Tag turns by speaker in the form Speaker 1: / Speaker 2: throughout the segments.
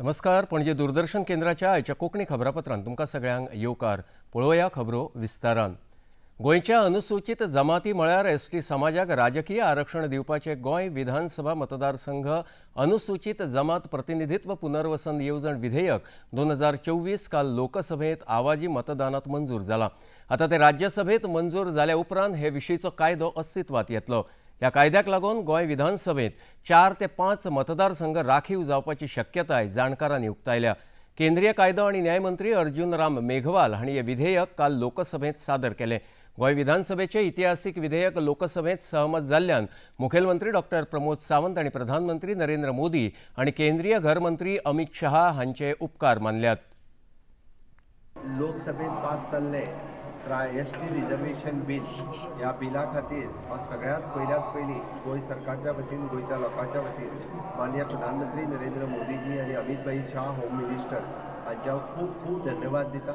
Speaker 1: नमस्कार, पणजे दूरदर्शन केंद्राच्या आयच्या कोंकणी खबरापत्रांत तुमकां सगळ्यांक येवकार. पळोवया खबरो विस्तारान. गोंयच्या अनुसूचित जमाती म्हळ्यार एसटी समाजाक राजकीय आरक्षण दिवपाचे गोंय विधानसभा मतदारसंघ अनुसूचित जमात प्रतिनिधित्व पुनर्वसन येवजण विधेयक 2024 काल लोकसभेत आवाजी मतदानात मंजूर जाला. आता ते राज्यसभेत मंजूर जाल्या उपरांत हे विशींचो कायदो अस्तित्वात येतलो. ह्या कायद्याक लागून गोंय विधानसभेत 4 ते 5 मतदारसंघ राखीव जावपाची शक्यताय जाणकारांनी उक्तायल्या. केंद्रीय कायदो आनी न्यायमंत्री अर्जुन राम मेघवाल हांणी हे विधेयक काल लोकसभेत सादर केलें. गोंय विधानसभेचे इतिहासीक विधेयक लोकसभेत सहमत जाल्ल्यान मुखेलमंत्री डॉक्टर प्रमोद सावंत आनी प्रधानमंत्री नरेंद्र मोदी आनी केंद्रीय घरमंत्री अमित शहा हांचे उपकार मानल्यात.
Speaker 2: लोकसभेत पास जाल्ले एस टी रिजर्वेशन बील ह्या बिला खातीर हांव सगळ्यांत पयल्यात पयलीं गोंय सरकारच्या वतीन, गोंयच्या लोकांच्या वतीन माननीय प्रधानमंत्री नरेंद्र मोदीजी आनी अमित भाई शाह होम मिनिस्टर हांचे हांव खूब खूब धन्यवाद दिता.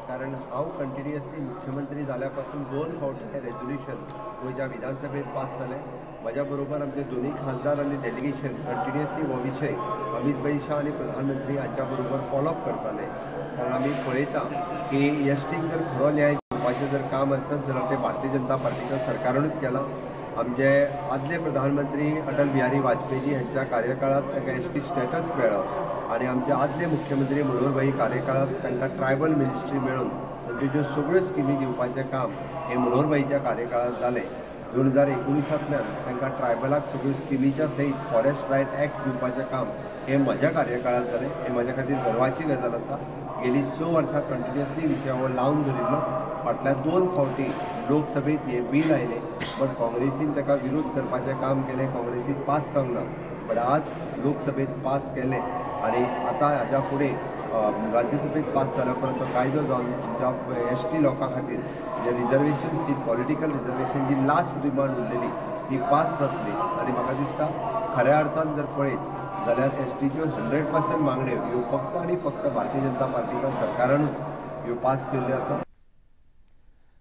Speaker 2: कारण हांव कंटिन्युअसली मुख्यमंत्री जाल्या पासून 2 फावटी हें रेजोल्युशन गोंयच्या विधानसभेत पास जालें. म्हज्या बरोबर आमचे दोनूय खासदार आनी डेलिगेशन कंटिन्युअसली हो विशय अमित भाई शाह आनी प्रधानमंत्री हांच्या बरोबर फॉलोअप करताले. कारण आमी पळयता की एस टीक जर खरो न्याय दिवपाचें जर काम आसत जाल्यार तें भारतीय जनता पार्टीच्या सरकारानूच केलां. आमचे आदले प्रधानमंत्री अटल बिहारी वाजपेयी हांच्या कार्यकाळांत तांकां एस टी स्टेटस मेळ्ळो आनी आमचे आदले मुख्यमंत्री मनोहरभाई कार्यकाळांत तांकां ट्रायबल मिनिस्ट्री मेळून तांच्यो ज्यो सगळ्यो स्किमी दिवपाचें काम हें मनोहरभाईच्या कार्यकाळांत जालें. 2019 तांकां ट्रायबलाक सगळ्यो स्किमीच्या सयत फॉरेस्ट रायट एक्ट दिवपाचें काम हें म्हज्या कार्यकाळांत जालें. हें म्हज्या खातीर गर्वाची गजाल आसा. गेली 6 वर्सां कंटिन्युअसली विशय हो लावन धरिल्लो. फाटल्या 2 फावटी लोकसभेत हें बील आयलें, बट काँग्रेसीन ताका विरोध करपाचें काम केलें. काँग्रेसीन पास जावंक ना, बट आज लोकसभेत पास केलें आनी आतां हाज्या फुडें राज्यसभेत पास जाल्या उपरांत तो कायदो जावन आमच्या एस टी लोकां खातीर जे रिजर्वेशन सीट, पॉलिटिकल रिजर्वेशन जी लास्ट डिमांड उरलेली ती पास जातली. आनी म्हाका दिसता खऱ्या अर्थान जर पळयत जाल्यार एस टीच्यो 100% मागण्यो ह्यो फक्त आनी फक्त भारतीय जनता पार्टीच्या सरकारानूच ह्यो पास केल्ल्यो आसा.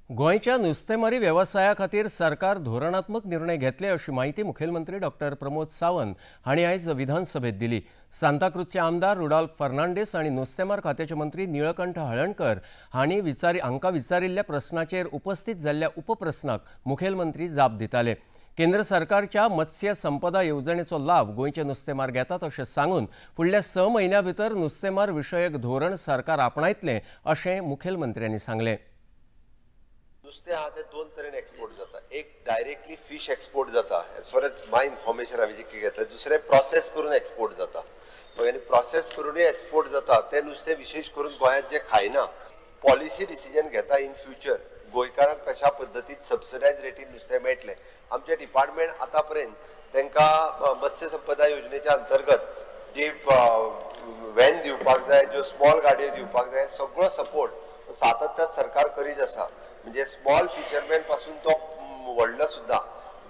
Speaker 1: गोंयच्या नुस्तेमारी वेवसाया खातीर सरकार धोरणात्मक निर्णय घेतले अशी माहिती मुखेलमंत्री डॉक्टर प्रमोद सावंत हांणी आयज विधानसभेत दिली. सांताक्रूजचे आमदार रुडॉल्फ फर्नांडीस आनी नुस्तेमार खात्याचे मंत्री निळकंठ हळणकर हांणी हांकां विचारिल्ल्या प्रस्नाचेर उपस्थित जाल्ल्या उपप्रस्नाक मुखेलमंत्री जाप दिताले. केंद्र सरकारच्या मत्स्य संपदा येवजणेचो लाभ गोंयचे नुस्तेमार घेतात अशें सांगून फुडल्या 6 म्हयन्यां भितर नुस्तेमार विशयक धोरण सरकार आपणायतलें अशें मुखेलमंत्र्यांनी सांगलें.
Speaker 2: नुस्तें आहा तें 2 तरेन एक्सपोर्ट जाता. एक डायरेक्टली फिश एक्सपोर्ट जाता, as far as my information हांवें जितकें घेतलें. दुसरें प्रोसेस करून एक्सपोर्ट जाता. आनी प्रोसेस करूनय एक्सपोर्ट जाता तें नुस्तें विशेश करून गोंयांत जें खायना. पॉलिसी डिसिजन घेता इन फ्युचर गोंयकारांक कशा पद्दतीन सबसिडायज रेटीन नुस्तें मेळटलें. आमचें डिपार्टमेंट आतां पर्यंत तांकां मत्स्य संपदा योजनेच्या अंतर्गत जी व्हॅन दिवपाक जाय, ज्यो स्मॉल गाडयो दिवपाक जाय, सगळो सपोर्ट सातत्यान सरकार करीत आसा. म्हणजे स्मॉल फिशरमॅन पासून तो व्हडलो सुद्दां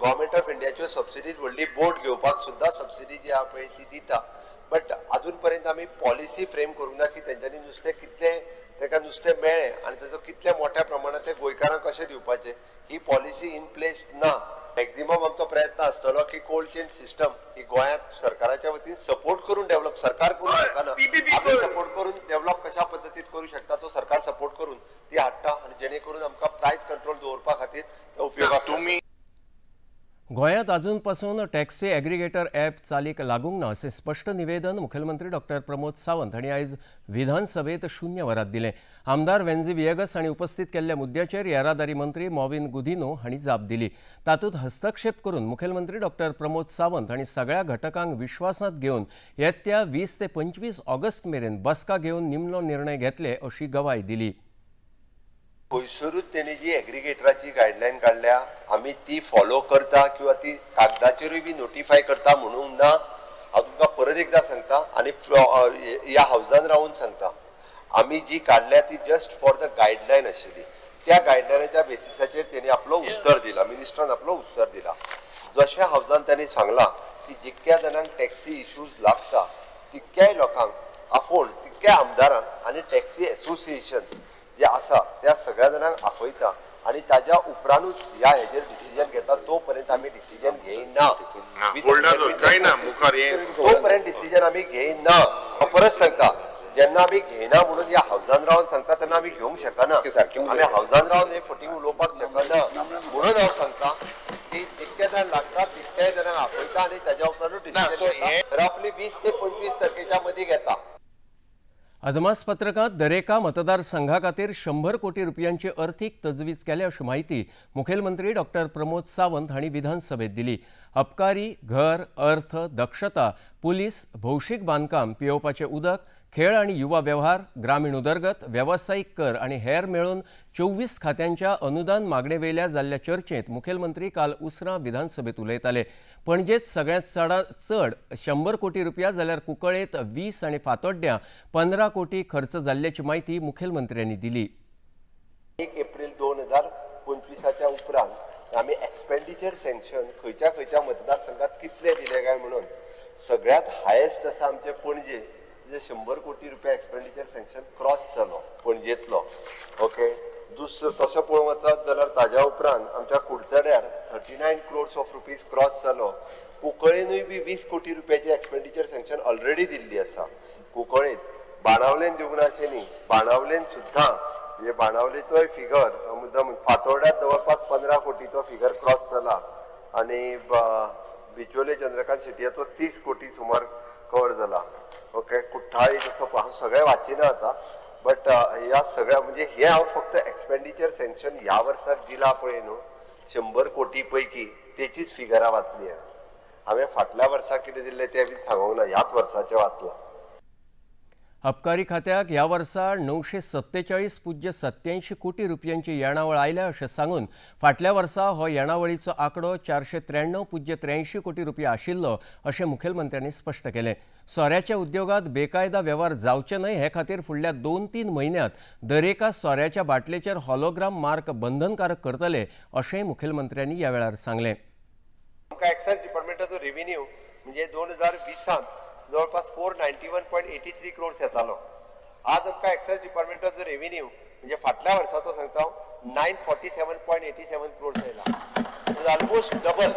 Speaker 2: गव्हर्मेंट ऑफ इंडियाच्यो सबसिडीज व्हडली बोट घेवपाक सुद्दां सबसिडी जी आहा पळय ती दिता. बट अजून पर्यंत आमी पॉलिसी फ्रेम करूंक ना की तेंच्यांनी नुस्तें कितलें ताका नुस्तें मेळ्ळें आनी ताचो कितल्या मोठ्या प्रमाणांत तें गोंयकारांक कशें दिवपाचें ही पॉलिसी इन प्लेस ना. मॅक्झिमम आमचो प्रयत्न आसतलो की कोल्ड चेन सिस्टम ही गोंयांत सरकाराच्या वतीन सपोर्ट करून डेव्हलप, सरकार करूंक शकना, आमी सपोर्ट करून डेव्हलप कशा पद्दतीन करूं शकता तो सरकार सपोर्ट करून ती हाडटा आनी जेणे करून आमकां प्रायस कंट्रोल दवरपा खातीर उपयोगाक.
Speaker 1: तुमी गोंयांत अजून पासून टॅक्सी एग्रीगेटर ॲप चालीक लागूंक ना असें स्पश्ट निवेदन मुखेलमंत्री डॉक्टर प्रमोद सावंत हांणी आयज विधानसभेत 0 वरात दिलें. आमदार वेन्झी व्हिएगस हांणी उपस्थित केल्ल्या मुद्द्याचेर येरादारी मंत्री मॉविन गुदिन्हो हांणी जाप दिली. तातूंत हस्तक्षेप करून मुखेलमंत्री डॉक्टर प्रमोद सावंत हांणी सगळ्या घटकांक विश्वासांत घेवन येत्या 20 ते 25 ऑगस्ट मेरेन बसका घेवन निमणो निर्णय घेतले अशी गवाय दिली.
Speaker 2: पयसरूच तेणी जी एग्रीगेटराची गायडलायन काडल्या आमी ती फॉलो करता किंवा ती कागदाचेरूय बी नोटिफाय करता म्हणूंक ना. हांव तुमकां परत एकदां सांगता आनी ह्या हावजान रावून सांगता, आमी जी काडल्या ती जस्ट फॉर the guideline आशिल्ली. त्या गायडलायनाच्या बेसिसाचेर तेणी आपलो उत्तर दिला, मिनिस्टरान आपलो उत्तर दिला. जशें हावजान तांणी सांगलां की जितक्या जाणांक टॅक्सी इश्यूज लागता तितक्याय लोकांक आफोवन, तितक्या आमदारांक आनी टॅक्सी एसोसिएशन्स जे आसा त्या सगळ्या जाणांक आफयता आनी ताज्या उपरांतूच ह्या हेजेर डिसिजन घेता. तो पर्यंत आमी डिसिजन घेयना, तोपर्यंत डिसिजन आमी घेयना. हांव परत सांगता, जेन्ना आमी घेयना म्हणून ह्या हावजान रावन सांगता तेन्ना आमी घेवंक शकना, आमी हावजान रावन हे फटींग उलोवपाक शकना. म्हणून हांव सांगता की जितके जाण लागता तितक्याय जाणांक आपयता आनी ताज्या उपरांतूच डिसिजन रफली 20 ते 25 तारखेच्या मदीं घेता.
Speaker 1: अदमासपत्रकांत दरेका मतदारसंघा खातीर 100 कोटी रुपयांची अर्थीक तजवीज केल्या अशी माहिती मुखेलमंत्री डॉक्टर प्रमोद सावंत हांणी विधानसभेत दिली. अबकारी, घर, अर्थ, दक्षता, पुलीस, भौशीक बांदकाम, पियेवपाचें उदक, खेळ आनी युवा वेव्हार, ग्रामीण उदरगत, वेवसायीक कर आनी हेर मेळून 24 खात्यांच्या अनुदान मागणेवेल्या जाल्ल्या चर्चेंत मुखेलमंत्री काल उसरां विधानसभेत उलयताले. पणजेत सगळ्यांत चड 100 कोटी रुपया जाल्यार कुंकळेंत 20 आनी फातोड्ड्यां 15 कोटी खर्च जाल्ल्याची माहिती मुखेलमंत्र्यांनी दिली.
Speaker 2: 1 एप्रील 2025 उपरांत आमी एक्सपेंडिचर सँक्शन खंयच्या खंयच्या मतदारसंघात कितले दिले काय म्हणून सगळ्यांत हायेस्ट आसा आमचे पणजे, जे 100 कोटी रुपया एक्सपेंडिचर सँक्शन क्रॉस जालो पणजेंतलो. ओके, दुसरो तसो पळोवंक वचत जाल्यार ताज्या उपरांत आमच्या कुडचड्यार 39 क्रोर्स ऑफ रुपीज क्रॉस जालो. कुंकळेनूय बी 20 कोटी रुपयाची एक्सपेंडिचर सँक्शन ऑलरेडी दिल्ली आसा कुंकळेंत. बाणावलेन दिवंक ना अशें न्ही, बाणावलेन सुद्दां म्हणजे बाणावलेचोय फिगर मुद्दाम फातोर्ड्यांत जवळपास 15 कोटीचो फिगर क्रॉस जाला आनी बिचोले चंद्रकांत शेटयाचो 30 कोटी सुमार कवर जाला. ओके, कुठ्ठाळी तसो हांव सगळें वाचिना आतां, बट ह्या सगळ्या म्हणजे हे हांव फक्त एक्सपेंडिचर सँक्शन ह्या वर्साक दिला पळय न्हू 100 कोटी पैकी तेचीच फिगरां वाचली हांवें. फाटल्या वर्सा कितें दिल्लें तें बी सांगूंक ना, ह्याच वर्साचें वाचलां.
Speaker 1: अबकारी खात्याक ह्या वर्सा 947.87 कोटी रुपयांची येणावळ आयल्या अशें सांगून फाटल्या वर्सा हो येणावळीचो आंकडो 493.83 कोटी रुपया आशिल्लो अशें मुखेलमंत्र्यांनी स्पश्ट केलें. सोऱ्याच्या उद्योगांत बेकायदा वेव्हार जावचे न्हय हे खातीर फुडल्या 2-3 म्हयन्यांत दरेका सोऱ्याच्या बाटलेचेर हॉलोग्राम मार्क बंधनकारक करतले अशेंय मुखेलमंत्र्यांनी ह्या वेळार सांगलें.
Speaker 2: आमकां एक्सायज डिपार्टमेंटाचो रेव्हेन्यू म्हणजे 2020 जवळपास 491.83 क्रोर्स येतालो. आज आमकां एक्सायज डिपार्टमेंटाचो रेव्हेन्यू म्हणजे फाटल्या वर्साचो सांगता हांव 947.87 क्रोर्स आयला, म्हणजे ऑलमोस्ट डबल.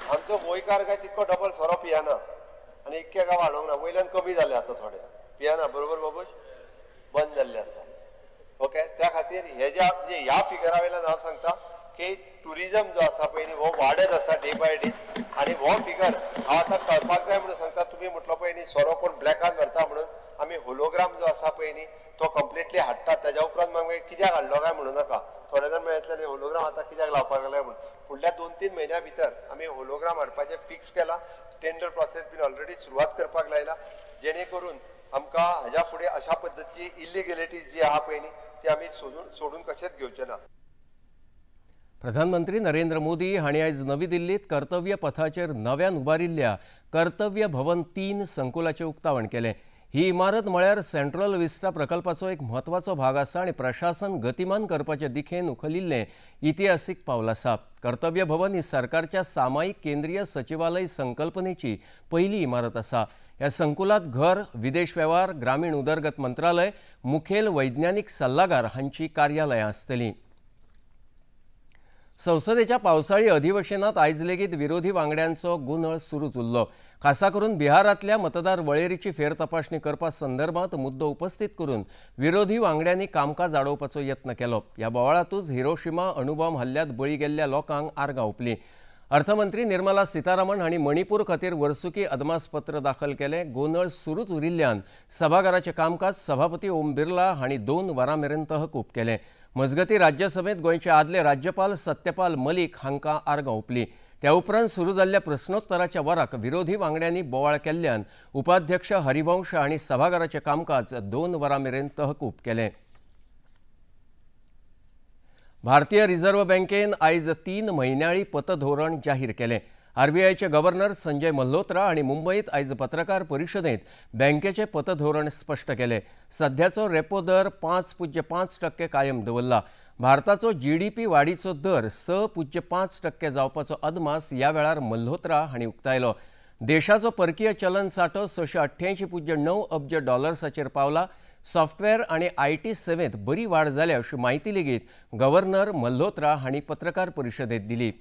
Speaker 2: आमचो गोंयकार काय तितको डबल सोरो पियाना आनी इतके काय वाडोवंक ना, वयल्यान कमी जाले आतां थोडे पियाना, बरोबर बाबूश, बंद जाल्ले आसा. ओके, त्या खातीर हे ज्या म्हणजे ह्या फिगरा वयल्यान हांव सांगता की टुरिजम जो आसा पळय न्ही हो वाडत आसा डे बाय डे आनी हो फिगर हांव आतां कळपाक जाय म्हणून सांगता. तुमी म्हटलो पळय न्ही सोरो कोण ब्लॅकान व्हरता म्हणून, आमी होलोग्राम जो आसा पळय न्ही तो कंप्लिटली हाडटात. ताज्या उपरांत मागीर कित्याक हाडलो काय म्हणू नाका, थोडे जाण मेळटले न्ही होलोग्राम आतां कित्याक लावपाक लागले म्हणून. फुडल्या 2-3 म्हयन्या भितर आमी होलोग्राम हाडपाचें फिक्स केलां, टेंडर प्रोसेस बीन ऑलरेडी सुरवात करपाक लायला, जेणे करून आमकां हाज्या फुडें अशा पद्दतीची इलिगेलिटीज जी आहा पळय न्ही ती आमी सोडून कशेंच घेवचे ना.
Speaker 1: प्रधानमंत्री नरेंद्र मोदी हांणी आयज नवी दिल्लीत कर्तव्य पथाचेर नव्यान उबारिल्ल्या कर्तव्य भवन 3 संकुलाचें उक्तावण केलें. ही इमारत म्हळ्यार सेंट्रल विस्टा प्रकल्पाचो एक म्हत्वाचो भाग आसा आनी प्रशासन गतिमान करपाचे दिखेन उखलिल्लें इतिहासीक पावल आसा. कर्तव्य भवन ही सरकारच्या सामायिक केंद्रीय सचिवालय संकल्पनेची पयली इमारत आसा. ह्या संकुलात घर, विदेश वेव्हार, ग्रामीण उदरगत मंत्रालय, मुखेल वैज्ञानिक सल्लागार हांची कार्यालयां आसतलीं. संसदेच्या पावसाळी अधिवेशनात आयज लेगीत विरोधी वांगड्यांचो गोंदळ सुरूच उरलो. खासा करून बिहारांतल्या मतदार वळेरीची फेरतपासणी करपा संदर्भात मुद्दो उपस्थित करून विरोधी वांगड्यांनी कामकाज आडोवपाचो यत्न केलो. ह्या बोवाळांतूच हिरोशिमा अणुबॉम्ब हल्ल्यात बळी गेल्ल्या लोकांक आर्गां ओंपलीं. अर्थमंत्री निर्मला सीतारामन हांणी मणिपूर खातीर वर्सुकी अदमासपत्र दाखल केलें. गोंदळ सुरूच उरिल्ल्यान सभाघराचें कामकाज सभापती ओम बिर्ला हांणी 2 वरां मेरेन तहकूब केलें. मजगतीं राज्यसभेंत गोंयचे आदले राज्यपाल सत्यपाल मलिक हांकां आर्गां ओंपलीं. त्या उपरांत सुरू जाल्ल्या प्रश्नोत्तराच्या वराक विरोधी वांगड्यांनी बोवाळ केल्ल्यान उपाध्यक्ष हरिवंश हांणी सभाघराचें कामकाज 2 वरां मेरेन तहकूब केलें. भारतीय रिझर्व्ह बँकेन आयज 3 म्हयन्याळी पतधोरण जाहीर केलें. आरबीआयचे गव्हर्नर संजय मल्होत्रा आनी मुंबईत आयज पत्रकार परिशदेंत बँकेचे पतधोरण स्पश्ट केलें. सध्याचो रेपो दर 5.5% कायम दवरला. भारताचो जीडीपी वाडीचो दर 6.5% जावपाचो अदमास ह्या वेळार मल्होत्रा हांणी उक्तायलो. देशाचो परकीय चलन सांठो 688.9 अब्ज डॉलर्साचेर पावला. सॉफ्टवेअर आनी IT सेवेंत बरी वाड जाल्या अशी म्हायती लेगीत गव्हर्नर मल्होत्रा हांणी पत्रकार परिशदेंत दिली.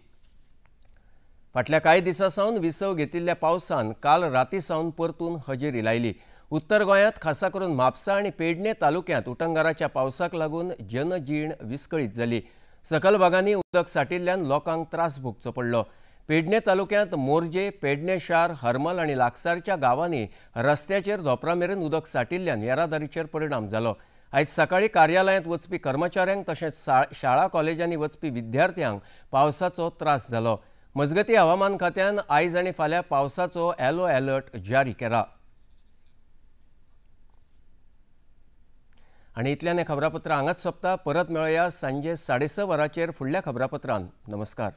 Speaker 1: फाटल्या कांय दिसां सावन विसव घेतिल्ल्या पावसान काल राती सावन परतून हजेरी लायली. उत्तर गोंयांत खासा करून म्हापसा आनी पेडणे तालुक्यांत उटंगाराच्या पावसाक लागून जनजीण विस्कळीत जाली. सकल भागांनी उदक साठिल्ल्यान लोकांक त्रास भोगचो पडलो. पेडणे तालुक्यांत मोरजे, पेडणे शार, हरमल आनी लागसारच्या गांवांनी रस्त्याचेर धोपरा मेरेन उदक साठिल्ल्यान येरादारीचेर परिणाम जालो. आयज सकाळी कार्यालयांत वचपी कर्मचाऱ्यांक तशेंच शाळा कॉलेजांनी वचपी विद्यार्थ्यांक पावसाचो त्रास जालो. मजगती हवामान खात्यान आयज आनी फाल्यां पावसाचो येलो अलर्ट जारी केला. आनी इतल्यान हें खबरापत्र हांगाच सोंपता. परत मेळया सांजे 6:30 वरांचेर फुडल्या खबरापत्रान. नमस्कार.